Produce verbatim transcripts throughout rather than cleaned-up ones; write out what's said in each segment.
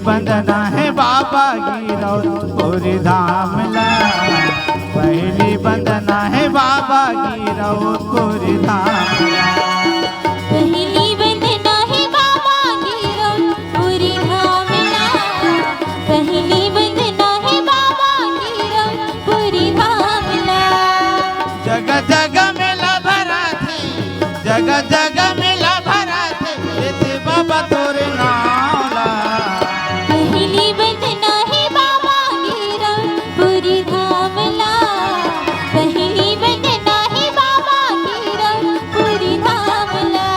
बंदना हे बाबा गिरौदपुरी धाम ला, पहिली बंदना हे बाबा गिरौदपुरी धाम ला। पहिली बंदना हे बाबा गिरौदपुरी धाम ला, पहिली बंदना हे बाबा गिरौदपुरी धाम ला। जगह जगह मेला भराथे, जगह जगह मेला भराथे, लेथे बाबा तोरे नाम ला। पहिली बंदना हे बाबा गिरौदपुरी धाम ला, पहिली बंदना हे बाबा गिरौदपुरी धाम ला।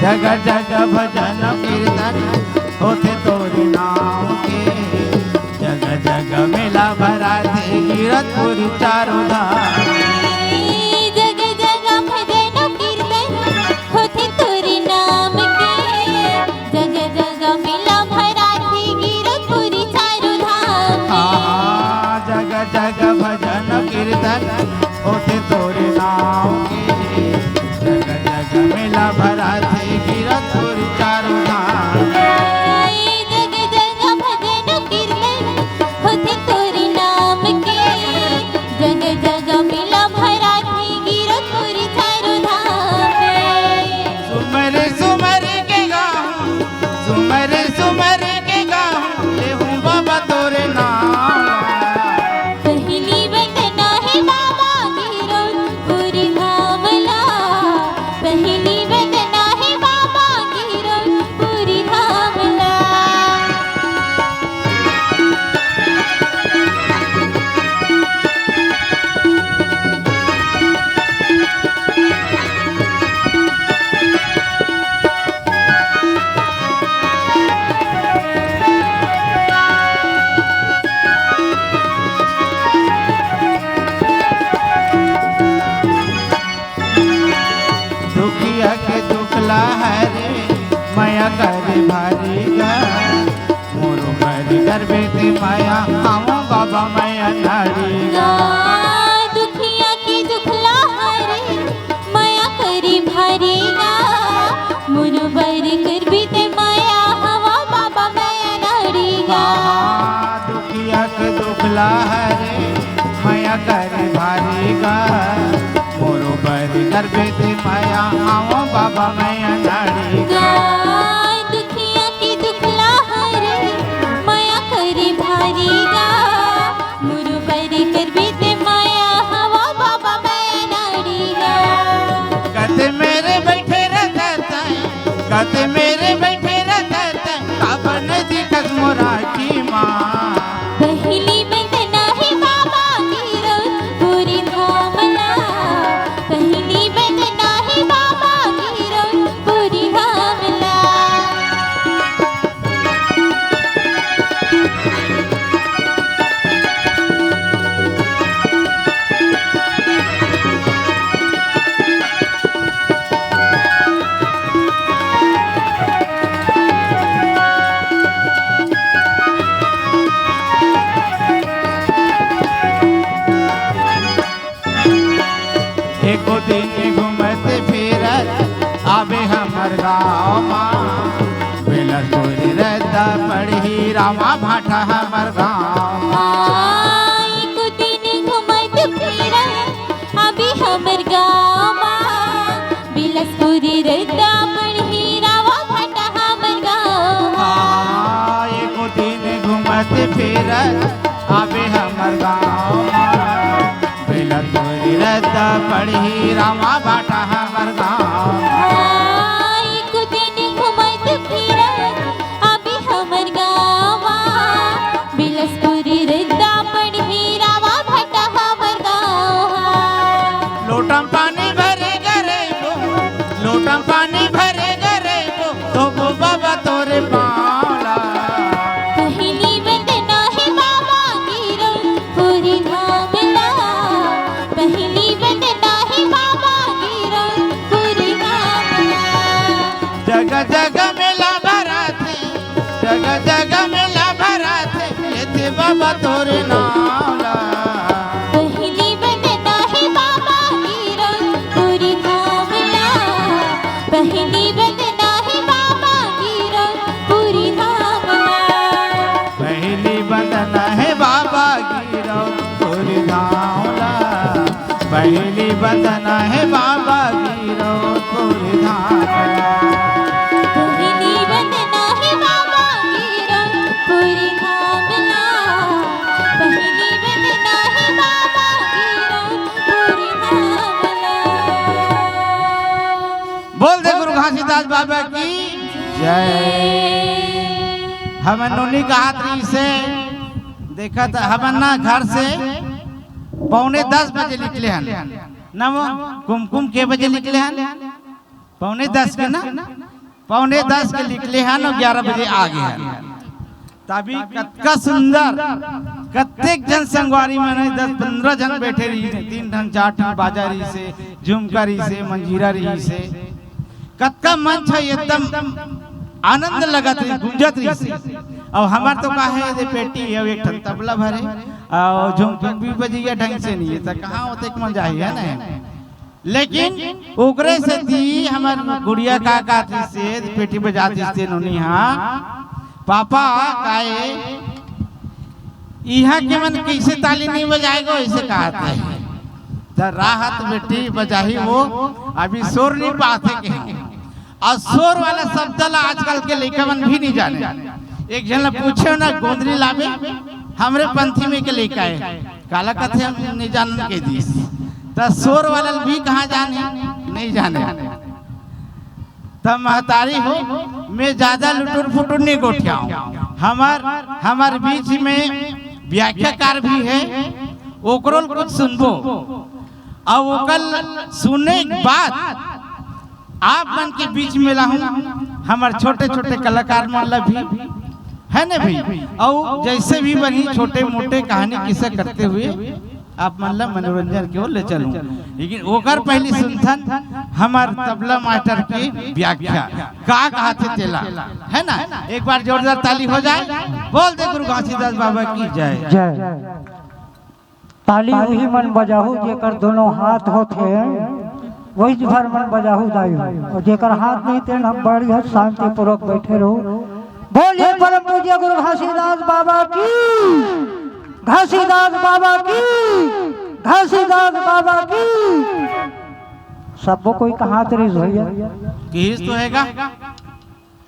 जगह जगह भजन कीर्तन होथे तोरे नाम के, जगह जगह मेला भराथे गिरौदपुरी चारों धाम। जगह जगह भजन कीर्तन होथे तोरे नाम के, जगह जगह मेला भराथे गिरौदपुरी चारों धाम। आहा, जगह जगह भजन कीर्तन होथे तोरे नाम के, जगह जगह मेला भराथे गिरौदपुरी चारों धाम। जगह जगह भजन कीर्तन होथे तोरे नाम के, जगह जगह मेला भराथे गिरौदपुरी चारों धाम। सुमर सुमर के गाहूँ, सुमर सुमर के गाहूँ, लेहूँ बाबा तोरे नाम। पहिली बंदना हे बाबा गिरौदपुरी धाम ला, पहिली बंदना हे बाबा गिरौदपुरी धाम ला। दुखिया के दुख ला हरे, मया करे भारी गा। मोरो बर करबे ते मया, आवों बाबा मया नाड़ी गा। दुखिया के दुख ला हरे, मया करे भारी गा। मोरो बर करबे ते मया, आवों बाबा मया नाड़ी गा। हाँ, दुखिया के दुख ला हरे, मया करे भारी गा। मोरो बर करबे ते मया, आवों बाबा मया नाड़ी गा। दुखिया के दुख ला हरे, मया करे भारी गा। मोरो बर करबे ते मया, आवों बाबा मया नाड़ी गा। कते मेर बइठे रहिथस, कते मेर बइठे रहिथस, काबर नइ दिखस मोर आँखी मा। पहिली बंदना हे बाबा गिरौदपुरी धाम ला, पहिली बंदना हे बाबा गिरौदपुरी धाम ला। एको दिन घूमत फिरत आबे हमर गाँव मा, बिलासपुरी रद्दा पड़ही रामा भाटा हमर गाँव मा। हाँ, एको दिन घूमत फिरत आबे हमर गाँव मा, बिलासपुरी रद्दा पड़ही रामा भाटा हमर गाँव मा। हाँ, एको दिन घूमत फिरत आबे हमर गाँव मा, बिलासपुरी रद्दा पड़ही रामा भाटा हमर गाँव। हाँ, एको दिन घूमत फिरत आबे हमर गाँव मा, बिलासपुरी रद्दा पड़ही रामा भाटा हमर गाँव। लोटा म पानी भरे गे रहिबो, लोटा म पानी भरे गे रहिबो, धोबो बाबा तोरे पाँव ला। पहिली बंदना हे बाबा गिरौदपुरी धाम ला, जगह जगह मेला भराथे, जगह जगह मेला भराथे, लेथे बाबा तोरे नाम ला। पहली वंदना हे बाबा गिरौदपुरी धाम ला, पहली वंदना हे बाबा गिरौदपुरी धाम ला। पहली वंदना हे बाबा गिरौदपुरी धाम ला, पहली वंदना हे बाबा गिरौदपुरी धाम ला। पहली वंदना हे बाबा गिरौदपुरी धाम ला, पहली वंदना हे बाबा गिरौदपुरी धाम ला। बोल दे गुरु घासीदास बाबा की जय। हमन नोनी कहात रहिस हे, देखत हमन ना घर से पौने दस बजे निकले हन ना, वो कुमकुम के बजे निकले हन? पौने दस के ना, पौने दस के निकले हन अउ ग्यारह बजे आ गे हन। तभी कतका सुंदर, कतेक झन संगवारी मन हे, दस पंद्रह झन बैठे रहिस हे, तीन ठन चार ठन बाजा रहिस हे, झुमका रहिस हे, मंजीरा रहिस हे, कतका मंच हे, एकदम आनंद लगत रहिस, गूंजत रहिस हे। अउ हमर तो का हे, ये पेटी हे, एक ठन तबला भरे, अउ झुमकी भी बजइया ढंग से नइ हे, त कहाँ ओतेक मन जाही, हे ना? लेकिन ओकरे सेती हमर गुड़िया का कहत रहिस हे, पेटी बजात रहिस हे नोनी हा, "पापा, काहे इहाँ के मन कइसे ताली नइ बजाय गो?" अइसे कहत हे। त राहत बेटी बजाही वो, अभी सोर नइ पाथे कहे। अउ सोर वाला शब्द ला आजकल के लइका मन भी नइ जाने। एक झन ला पूछे ना, गोंदली लाबे, हमरे पंथी में के लइका हे, काला कथे हम नइ जानन कहि दिस। त सोर वाला भी कहाँ जाने, नइ जाने। त महतारी हो, मैं ज्यादा लुटुर फुटुर नइ गोठियाऊं। हमर, हमर बीच में व्याख्याकार भी हे, ओकरो ल कुछ सुनबो। अउ ओकर सुने के बाद आप मन के बीच में लाहूं हमर छोटे-छोटे कलाकार मन ला भी, हे ना भई? अउ जइसे भी बनही, छोटे-मोटे कहानी किस्सा करते हुए आप मन ला मनोरंजन के ओर ले चलूं। लेकिन ओकर पहिली सुनथन हमर तबला मास्टर के व्याख्या, का कहत हे तेला, हे ना? एक बार जोरदार ताली हो जाय, बोल दे गुरु घासीदास बाबा की जय। जय। ताली उही मन बजाहू, जेकर दोनों हाथ होथे, वही भर मन बजाहू दाई हो। अउ जेकर हाथ नइ, तेन हम बड़ी हद शांतिपूर्वक बैठे रहू। बोलिए परम पूज्य गुरु घासीदास बाबा की, घासीदास बाबा की, घासीदास बाबा की। सबो कोई कहात रहिस भैया। किहिस तो हे गा।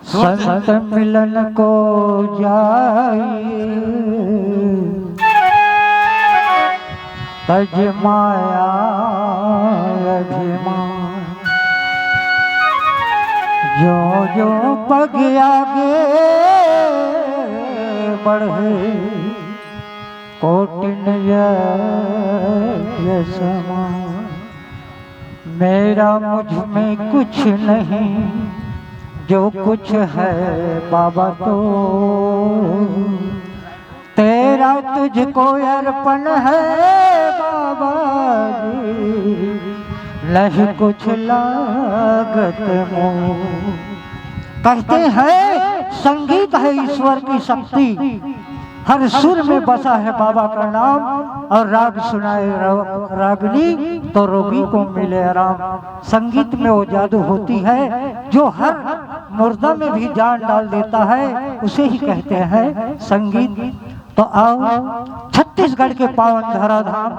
संत मिलन को जाई, तज माया अभिमान। जो जो पग आगे बढ़े, कोटिन यज्ञ समान। मेरा मुझ में कुछ नहीं, जो कुछ है बाबा तो तेरा तुझको अर्पण है बाबा जी, नहीं कुछ लागत मोर। कहते हैं, संगीत है ईश्वर की शक्ति, हर सुर में बसा है बाबा का नाम, और राग सुनाए रा-, रागनी, तो रोगी को मिले आराम। संगीत में वो जादू होती है, जो हर मुर्दा में भी जान डाल देता है, उसे ही कहते हैं संगीत। तो आओ, छत्तीसगढ़ के पावन धराधाम,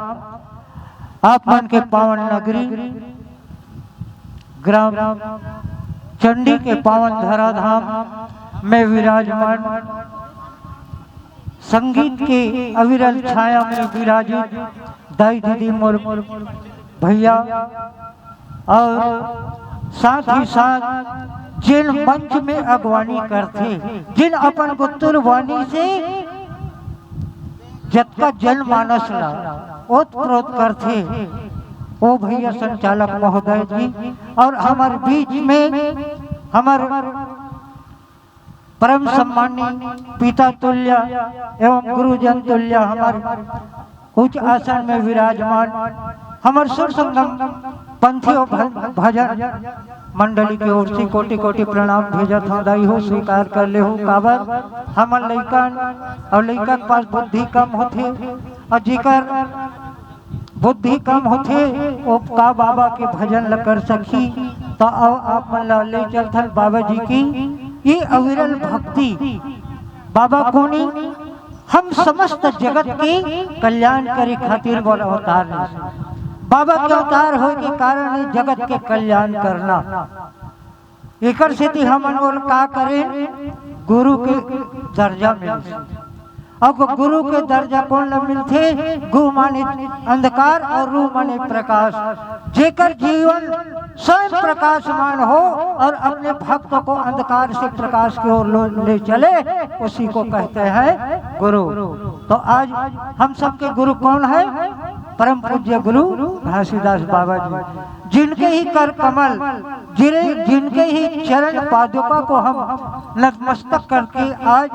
आप मन के पावन नगरी, ग्राम चंडी के पावन धराधाम में विराजमान, संगीत के अविरल छाया में विराजित दाई दीदी मोर भैया, और साथ ही साथ जिन मंच में अगवानी करथे, जिन अपन गुत्तुर वाणी से जतका जनमानस ला ओत प्रोत करथे, ओ भैया संचालक महोदय जी, और हमर बीच में हमर परम सम्मानी पिता तुल्य एवं गुरुजन तुल्य हमर उच्च आसन में विराजमान हमर सुर संगम पंथी और भ-, भजन मंडली के ओर से कोटि कोटि प्रणाम भेजत हंव। दाई हो, स्वीकार कर ले हो, काबर हमन लइकन अउ लइका के पास बुद्धि कम होथे, अउ जेकर बुद्धि कम होथे, ओ का बाबा के भजन ल कर सकही? त अब आप मन ल ले चलथन बाबा जी की ये अविरल भक्ति। बाबा कोनी? हम समस्त जगत के कल्याण करे खातिर बर अवतार ले। बाबा के अवतार होय के कारण हे जगत के कल्याण करना। एकर सेती हमन ओला का करेन? गुरु के दर्जा मिलथे। अउ गुरु के दर्जा कोन ल मिलथे? गु माने अंधकार अउ रू माने प्रकाश। जेकर जीवन स्वयं प्रकाशमान हो अउ अपने भक्त को अंधकार से प्रकाश की ओर लो-, ले चले, उसी को कहते हैं गुरु। तो आज हम सबके गुरु कौन है? परम पूज्य गुरु घासीदास बाबा जी, जिनके ही कर कमल, जिरे-, जिनके ही चरण पादुका को हम नतमस्तक करके आज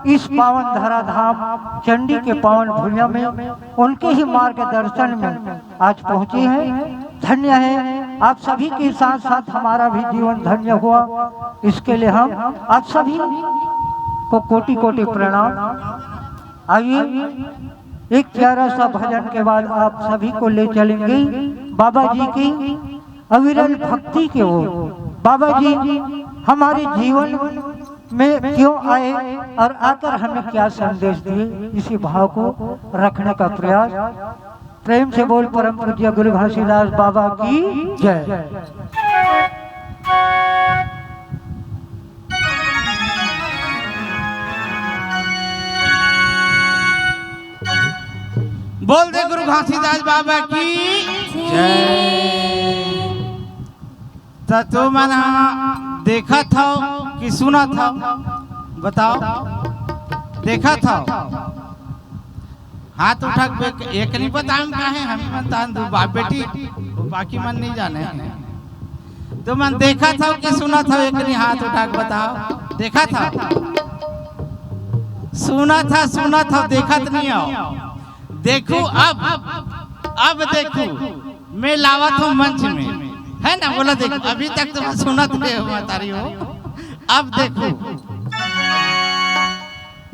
इस पावन धराधाम चंडी के पावन भुइयां में उनके ही मार्गदर्शन में आज पहुंचे हैं। धन्य है, आप सभी के साथ साथ हमारा भी जीवन धन्य हुआ। इसके लिए हम आप सभी को कोटि कोटि प्रणाम। आइए, एक प्यारा सा भजन के बाद आप सभी को ले चलेंगे बाबा जी की अविरल भक्ति के ओर। बाबा जी हमारे जीवन में क्यों आए और आकर हमें क्या संदेश दिए, इसी भाव को रखने का प्रयास। प्रेम से बोल परम पूज्य गुरु घासीदास बाबा की जय। बोल दे गुरु घासीदास बाबा की जय। त तुमन ह देखत हव कि सुनत हव? बताओ, देखत हव? हाथ उठा के, एक नहीं बताएं का है, हम ही मन तान दू बाप बेटी, बाकी मन नहीं जाने। तुमन देखत हव कि सुनत हव? एक नहीं हाथ उठा के बताओ, देखत हव? सुनत हव, सुनत हव, देखत नहीं हव। देखू अब, अब देखू, मैं लावत हूँ मंच में, है ना? बोला, देखू, अभी तक तुम सुनत रहे हो, महतारी हो, अब देखू।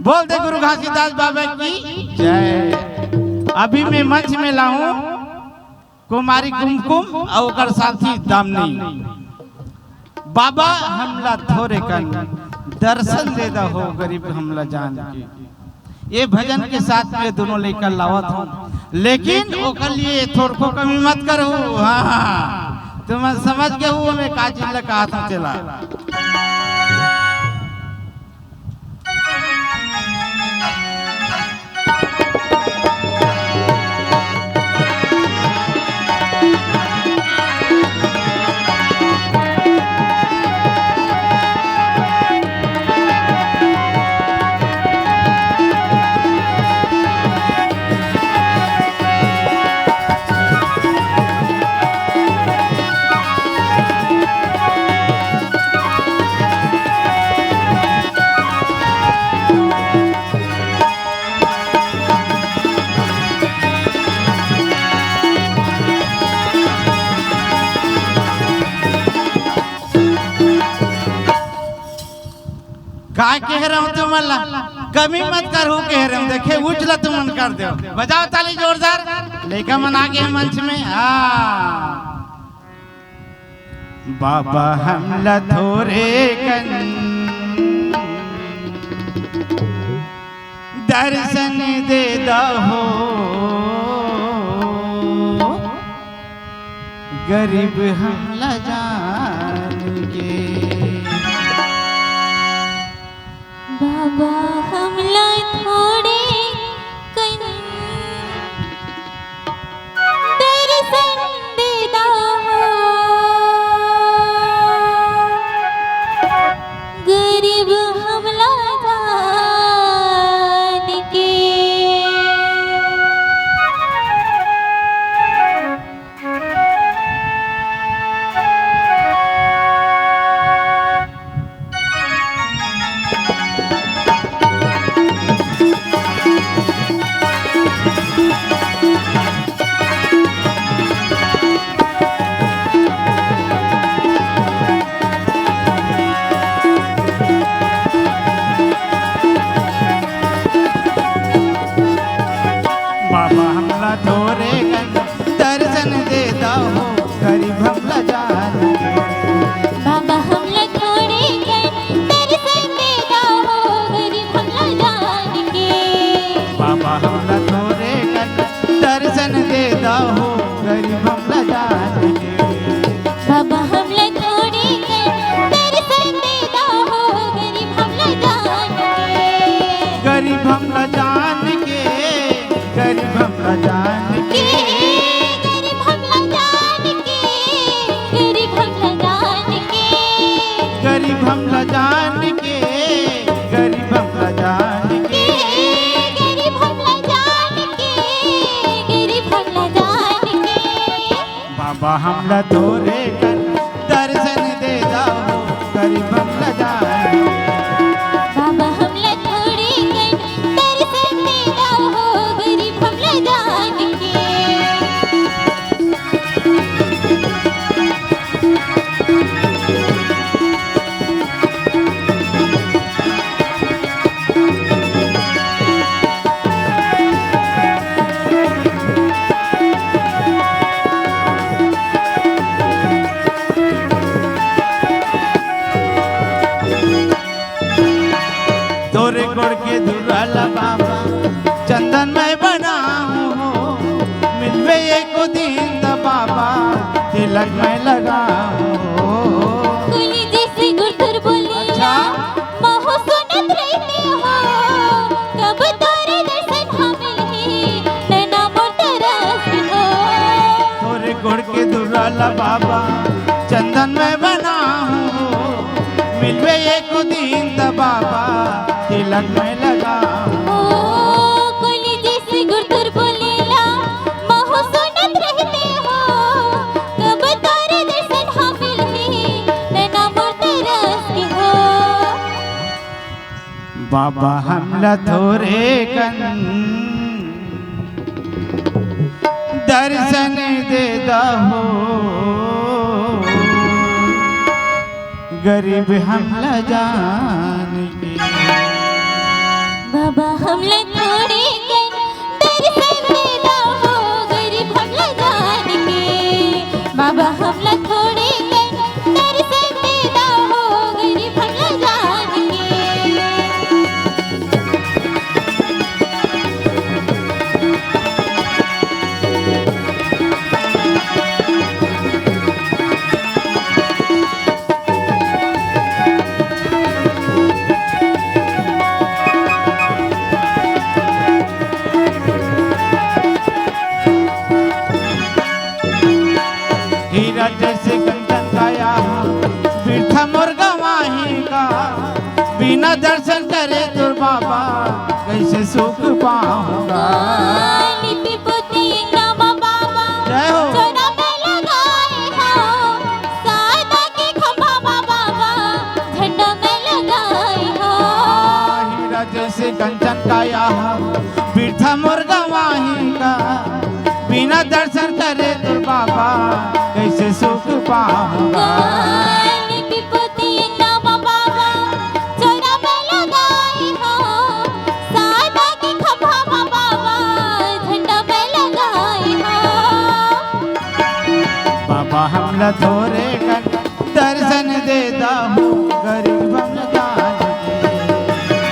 बोल दे गुरु घासीदास बाबा की जय। अभी मैं मंच में लाऊं कुमारी कुमकुम अउ ओकर साथी दामिनी। बाबा हमला थोरे कन दर्शन दे दा हो, गरीब हमला जान के। ये भजन के साथ में दोनों लेकर लावत हूँ, लेकिन ओकर लिए थोड़को कमी मत करो। हाँ, हाँ, तुम समझ के हुआ मैं का चीज ला कहा था चला। काय कह रहा हूँ तुमन ला, कमी मत करहू कह रहे हूँ। देखे, उठ ला तुमन कर दो, बजाओ ताली जोरदार। लइका मन आ गे मंच में। हाँ, बाबा हमला थोरे कन दर्शन दे दहो, गरीब हमला जान के। बाबा हमला थोरे कन दर्शन दे दहो, गरीब हमला जान के। ला थोरे कन दर्शन दे दा हो, गरीब हम ला जान। बाबा हमला थोरे कन दर्शन दे दा हो, गरीब हमला जान के। तोरे गोड़ के धुरा ला बाबा, चंदन मैं बनाऊं हो, मिलबे एको दिन त बाबा, तिलक मैं लगाऊं हो। बोली जैसे गुरधुर बोली अच्छा। महू सुनत रहिते हो, कब तोरे दर्शन हम मिलही, नैना मोर तरस हो। तोरे गोड़ के धुरा ला बाबा, चंदन मैं बनाऊं हो, मिलबे एको दिन त बाबा, तिलक मैं लगाऊं। ओ, कोली जैसे गुरधुर बोलेला, महू सुनत रहिते हो, कब तोरे दर्शन हम मिलही, नैना मोर तरस के हो। बाबा हमला थोरे कन दर्शन दे दा हो, गरीब हमला जान के। बाबा हमला थोरे कन दर्शन दे दा हो, गरीब हमला जान के। बाबा हमला थोरे कन दर्शन दे दा हो, गरीब हमला जान के। हीरा जैसे कंचन काया, बिरथा मोर गंवाही का। बिना दर्शन करे तोर बाबा, कैसे सुख पाऊंगा? नीति पोती अंगना मा बाबा, जय हो। चौरा में लगाए हो, सादा के खंभा मा बाबा, झंडा में लगाए हो। हीरा जैसे कंचन काया, बिरथा मोर गंवाही का। बिना दर्शन करे तोर बाबा, कैसे सुख पाऊंगा? नीति पोती अंगना मा बाबा, चौरा में लगाए हो, सादा के खंभा मा बाबा, झंडा में लगाए हो। बाबा हमला थोरे कन दर्शन दे दा हो, गरीब हम जान के।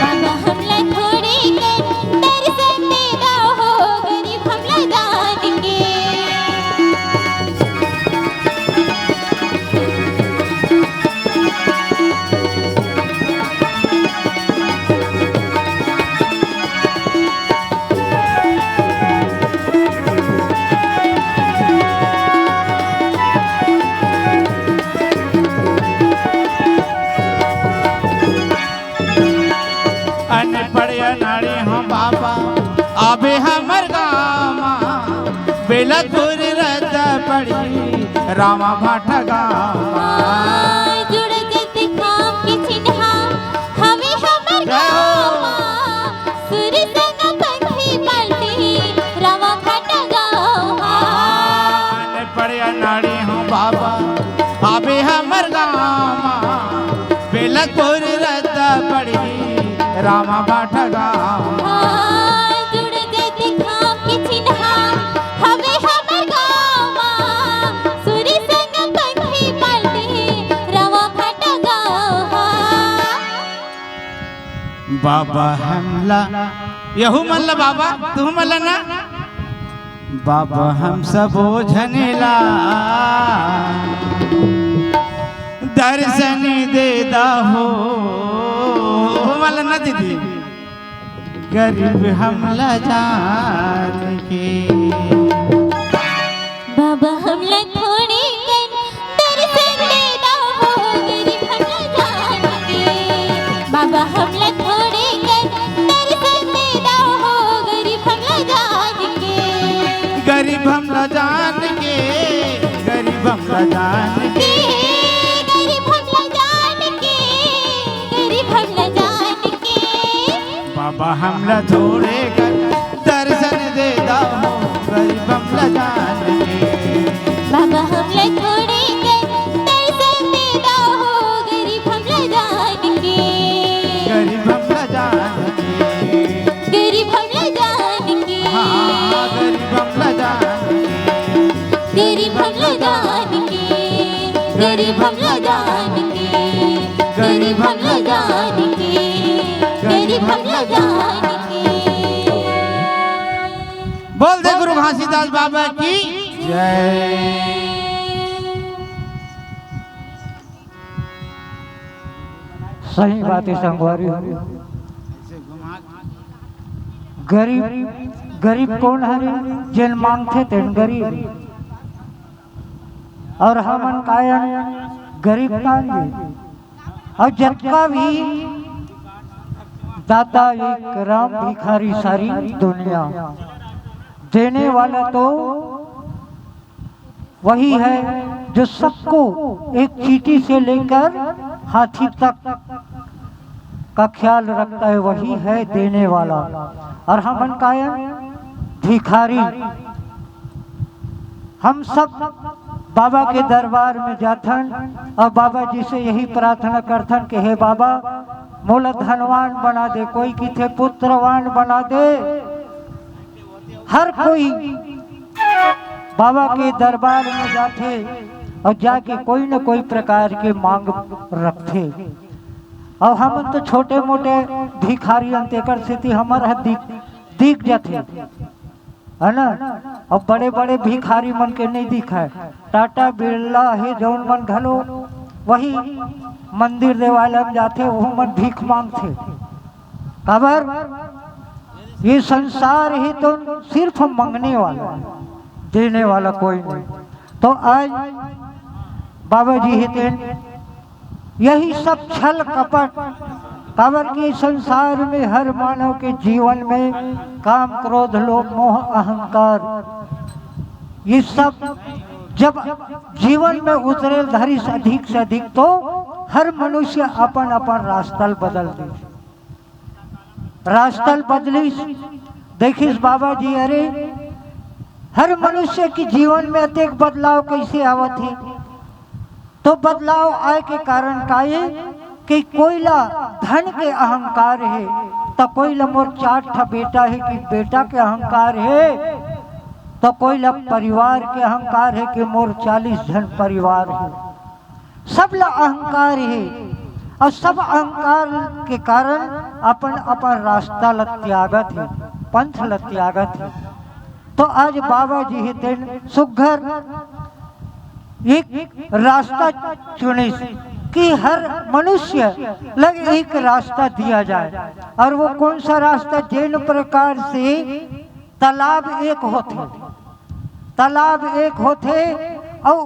बाबा हमला थोरे कन दर्शन दे दा हो, गरीब हमला जान के। अनपढ़ अनाड़ी हो बाबा, आबे हमर गाँव मा, बेलतपुर रद्दा पड़ी, रामा भाटा गाँव मा। जुड़ जैसे खाम के चिन्हा, हवे हमर जय हो। गाँव मा, सुर संग पंखी पालटी, रामा भाटा गाँव मा। अनपढ़ अनाड़ी हो बाबा, आबे हमर गाँव मा, बेलतपुर रद्दा पड़ी, रामा भाटा गाँव। हाँ, जुड़ जैसे खाम के चिन्हा, हवे हमर गाँव मा, सुर संग पंखी पालटी, रामा भाटा गाँव। बाबा हमला, यहू मन ला बाबा, तुहू मन ला ना? बाबा हम सबो झने ला दर्शन दे दा हो, वाला ना दीदी, गरीब हमला जान के। बाबा हमला थोड़े कन दर्शन दे दा हो, गरीब हमला जान के। बाबा हमला थोड़े कन दर्शन दे दा हो, गरीब हमला जान के। गरीब हमला जान के, गरीब हमला हमला थोड़े कन दर्शन दे दा हो, गरीब हमला जान के। बाबा हमला थोड़े कन दर्शन दे दा हो, गरीब हमला जान के। गरीब हमला जान के। गरीब हमला जान के। हाँ, गरीब हमला जान के। गरीब हमला जान के। गरीब हमला जान के। गरीब हमला जान के। गरीब हमला जान के। बोल दे गुरु घासीदास बाबा की जय। सही बात है संगवारी हो। गरीब, गरीब कोन हरे? जेन मांगथे तेन गरीब। और हमन कायन गरीब कान जी। और जतका भी दाता एक राम भिखारी सारी दुनिया, देने वाला तो वही है जो सबको एक चींटी से लेकर हाथी तक का ख्याल रखता है, वही है देने वाला। और हमन कायन भिखारी। हम सब बाबा के दरबार में जाथन और बाबा जी से यही प्रार्थना करथन कि हे बाबा, मोला धनवान बना दे, कोई किथे पुत्रवान बना दे। हर कोई बाबा के दरबार में जाथे और जाके कोई न कोई प्रकार के मांग रखथे। और हम तो छोटे मोटे भिखारी हन, तेकर सेती हमर ह दिख, दिख जाथे, है ना? और बड़े बड़े भिखारी मन के नहीं दिखाए। टाटा बिरला हे जौन मन घलो वही मंदिर देवालय में जाथे, वो मन भीख मांगथे। काबर? ये संसार ही तो सिर्फ मांगने वाला है, देने वाला कोई नहीं। तो आज बाबा जी ही तेन यही सब छल कपट, काबर कि संसार में हर मानव के जीवन में काम, क्रोध, लोभ, मोह, अहंकार, ये सब जब जीवन में उतरे धरी से अधिक से अधिक, तो हर मनुष्य अपन अपन रास्ता ल बदल दे। रास्ता ल बदलिस, देखिस बाबा जी, अरे, हर मनुष्य के जीवन में अतेक बदलाव कैसे आवत हे? तो बदलाव आए के कारण का ये कि कोई ला धन के अहंकार हे, तो कोई ला मोर चार ठा बेटा हे कि बेटा के अहंकार हे, तो कोई ला परिवार के अहंकार हे कि मोर चालीस झन परिवार हे। सब ला अहंकार हे और सब अहंकार के कारण अपन अपन रास्ता ला त्यागत हे, पंथ ला त्यागत हे। तो आज बाबा जी हे तेन सुघर एक रास्ता चुनिस कि हर मनुष्य ला एक रास्ता दिया जाए। और वो कौन सा रास्ता? जेन प्रकार से तालाब एक होथे, तालाब एक होथे, अउ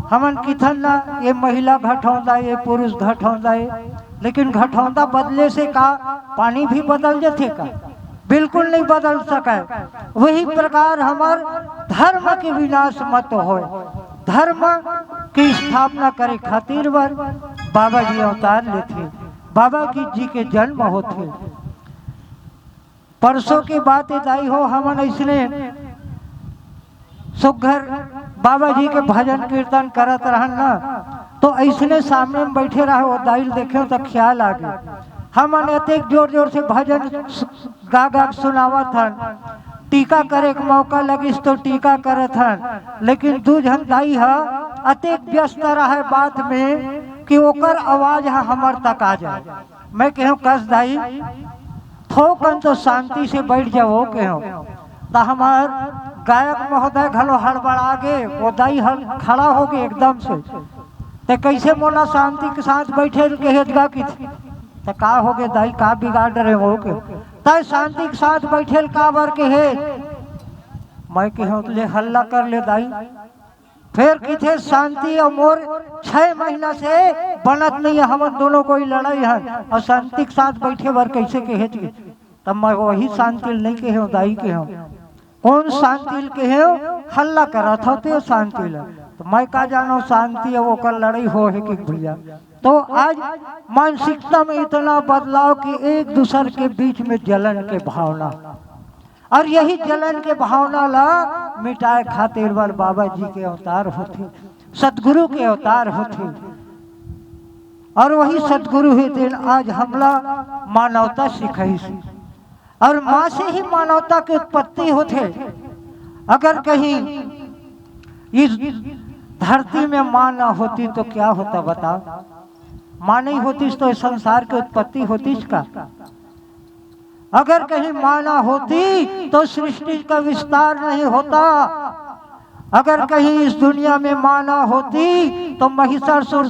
हमन किथन ना, ये महिला घटौंदा, ये पुरुष घटौंदा, ये लेकिन घटौंदा बदले से का पानी भी बदल जथे का? बिल्कुल नहीं बदल सके। वही प्रकार हमर धर्म के विनाश मत होय, धर्म की स्थापना करे खातिर बर बाबा जी अवतार लेथे, बाबा की जी के जन्म होथे। परसों की बात हे दाई हो, हमन अइसने सुघर बाबा जी के भजन कीर्तन करत रहन ना, तो अइसने सामने में बैठे रहे, वो दाई ल देखे तो ख्याल आ गए। हमन अतेक जोर जोर से भजन गा गा के सुनावत हन, टीका करे के मौका लगिस तो टीका करत हन, लेकिन दू झन दाई ह अतेक व्यस्त रहे बात में कि ओकर आवाज ह हमर तक आ जाए। मैं कहूँ, कस दाई, थोकन तो शांति से बैठ जाओ, कहूँ। त हमार गायक महोदय घलो हड़बड़ा गे, वो दाई हड़-, खड़ा हो गे एकदम से। ते कैसे मोला शांति के साथ बैठे ल कहे गा कि, त का हो गे दाई, का बिगाड़ रहे हो के? तय शांति के साथ बैठे ल काबर कहे? मैं कहूँ, ले हल्ला कर ले दाई। फेर किथे शांति अउ मोर छह महीना से बनत नहीं है, हमन दोनों कोई लड़ाई है अउ शांति के साथ बैठे बर कैसे कहे जी? तब मैं वही शांति ल नहीं कहे हूँ, दाई कहे हूँ। कौन शांति ल कहे हूँ? हल्ला करत हो ते शांति ल। तो मैं का जानो शांति हे, ओकर लड़ाई हो हे कि भैया। तो आज मानसिकता में इतना बदलाव कि एक दूसर के बीच में जलन के भावना, और यही जलन के भावना ला मिटाए खातिर बर बाबा जी के अवतार होथे, सतगुरु के अवतार होथे। और वही सतगुरु हे तेन आज हमला मानवता सिखाइस। और माँ से ही मानवता की उत्पत्ति होथे। अगर कहीं इस धरती में माँ ना होती तो क्या होता, बताओ? माँ नहीं होती तो इस संसार की उत्पत्ति होती का? अगर कहीं माँ ना होती तो सृष्टि का विस्तार नहीं होता। अगर कहीं इस दुनिया में माँ ना होती तो महिषासुर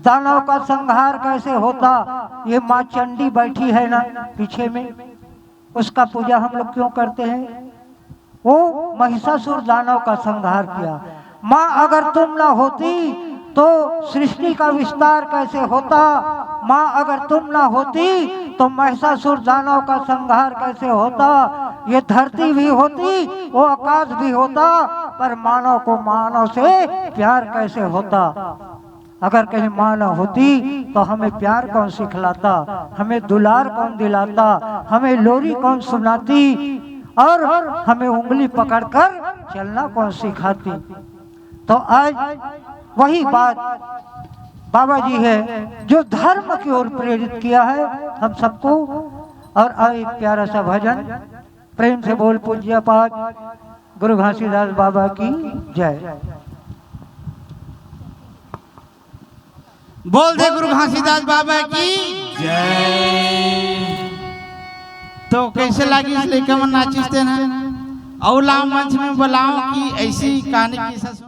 दानव का संहार कैसे होता? ये माँ चंडी बैठी है ना पीछे में, उसका पूजा हम लोग क्यों करते हैं? वो महिषासुर दानव का संहार किया। माँ अगर तुम ना होती तो सृष्टि का विस्तार कैसे होता? माँ अगर तुम ना होती तो महिषासुर दानव का संहार कैसे होता? ये धरती भी होती, वो आकाश भी होता, पर मानव को मानव से प्यार कैसे होता? अगर कहीं माँ ना होती तो हमें प्यार कौन सिखलाता, हमें दुलार कौन दिलाता, हमें लोरी कौन सुनाती और हमें उंगली पकड़कर चलना कौन सिखाती? तो आज वही बात बाबा जी है जो धर्म की ओर प्रेरित किया है हम सबको। और अब एक प्यारा सा भजन प्रेम से बोल, पूज्य पाद गुरु घासीदास बाबा की जय। बोल दे गुरु घासीदास बाबा की जय। तो कैसे लागिस लइका मन नाचिस तेन ह? अउ ला मंच में बुलाओ कि ऐसी कहानी किस्सा सुन-